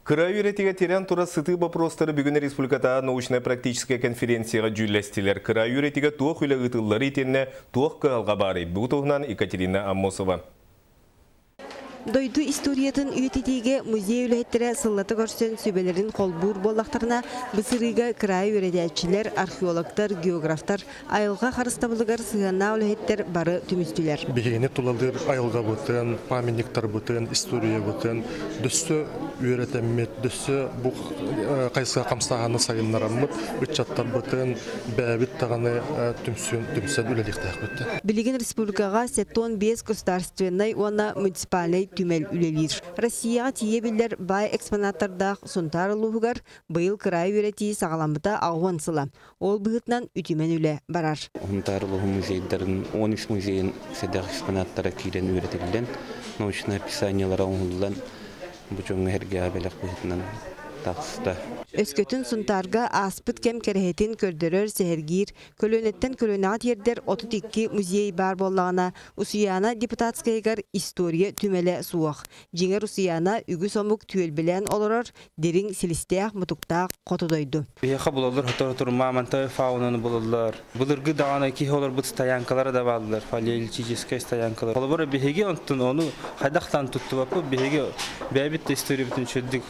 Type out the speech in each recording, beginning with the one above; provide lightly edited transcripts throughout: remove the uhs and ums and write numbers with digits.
Кыра үөрэтигэ тирэн турар сытыы боппуруостары бүгүн республикатааҕы научнай-практическай конференцияҕа дьүүллэстилэр. Кыра үөрэтигэ туох үлэ ыытылларый итиэннэ туох кыһалҕа баарый? Бу туһунан Екатерина Аммосова. Дойду историятын үйэтитиигэ музей үлэһиттэрэ сыллата көрсөн сүбэлэрин холбуур буоллахтарына, бу сырыыга кыраайы үөрэтээччилэр, археологтар, географтар, айылҕа харыстабылыгар сыһыаннаах үлэһиттэр бары түмүстүлэр. Биһигини тулалыыр айылҕабытын, памятниктарбытын, историябытын дөссө үөрэтэммит, дөссө бу хайысха хамсааһыны сайыннараммыт, ыччаттарбытын бэйэбит даҕаны түмсэн, түмсэн үлэлиэхтээхпит. Билигин республикаҕа 75 государственнай уонна муниципальнай түмэл үлэлиир. Россияҕа тиийэ биллэр баай экспонаттардаах Сунтаар улууһугар быйыл кыраайы үөрэтии саҕаламмыта 80 сыла. Ол быһыытынан үтүмэн үлэ барар. Сунтаар улууһун музейдарын 13 музейын сэдэх экспонаттара киирэн үөрэтиллэн, научнай описаниелара оҥоһуллан, бу дьоҥҥо эргэҕэ бэлэх быһыытынан таҕыста. Өскөтүн Сунтаарга ааспыт кэм кэрэһитин көрдөрөр, сэһэргиир, көлүөнэттэн көлүөнэҕэ тиэрдэр 32 музей баар буоллаҕына, Усуйаана депутатскайыгар история түмэлэ суох. Дьиҥэр Усуйаана үгүс омук түөлбэлээн олорор дириҥ силистээх-мутуктаах хоту дойду. Биһиэхэ булаллар сотору мамонтовай фаунаны булаллар. Былыргы даҕаны киһи олорбут стоянкалара да бааллар, палеолитическай стоянкалар. Холобура биһиги онтун ону хайдахтаан туттубаппыт, биһиги бэйэбит да историябытын үчүгэйдик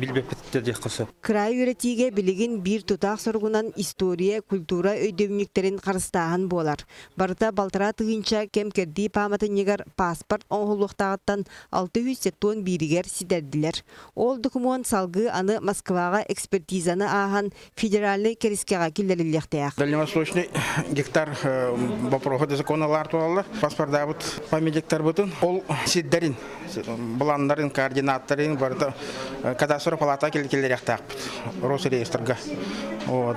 билбэппит да диэххэ сөп. Кыраайы үөрэтиигэ билигин биир тутаах соругунан история, культура өйдөбүнньүктэрин харыстааһын буолар. Барыта балтараа тыһыынча кэм-кэрдии пааматынньыгар паспорт оҥоһуллуохтааҕыттан 671-игэр ситэрдилэр. Ол докумуон салгыы аны Москваҕа экспертизаны ааһан федеральнай кэрискэҕэ киллэриллиэхтээх. Дальневосточный гектар вопроһу да законалар туолаллар. Паспордаабыт памятниктарбытын ол сирдэрин, планнарын, координаттарын барыта кадастр палата киллэриэхтээхпит Росреестрга. Вот.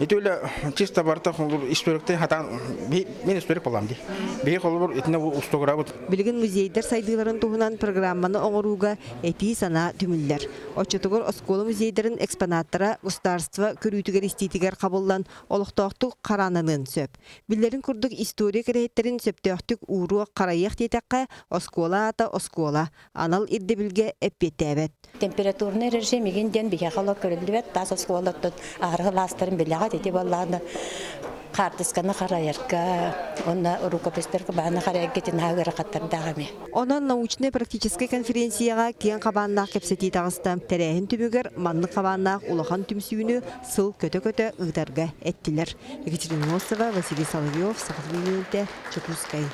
Ити үлэ чисто барыта историктен хатан мен историк болам ди. Биһи холобур итинэ устугурабыт. Билигин музейдар сайдыыларын туһунан программаны оҥорууга этии санаа түмүллэр. Оччотугар оскуола музейдарын экспонаттара государство көрүүтүгэр-истиитигэр хабыллан олохтоохтук харааннаныан сөп. Биллэрин курдук история кэрэһиттэрин сөптөөхтүк ууруох, харайыах диэтэххэ, оскуола аата оскуола, анал ирдэбилгэ эппиэттээбэт. Температурный режим игин диэн биһиэхэ олох көрүллүбэт таас оскуолаттан аһаргы лаастарын билэҕит ити буоллаҕына хаартысканы харайарга уонна рукописьтарга бааны харайарга итин ыарахаттардаах эмиэ. Онон научнай-практическай конференцияҕа киэҥ хабааннаах кэпсэтии таҕыста. Тэрээһин түмүгэр маннык хабааннаах улахан түмсүүнү сыл көтө-көтө ыытарга эттилэр. Екатерина Носова, Василий Соловьев, Саха телевидениетэ, Дьокуускай.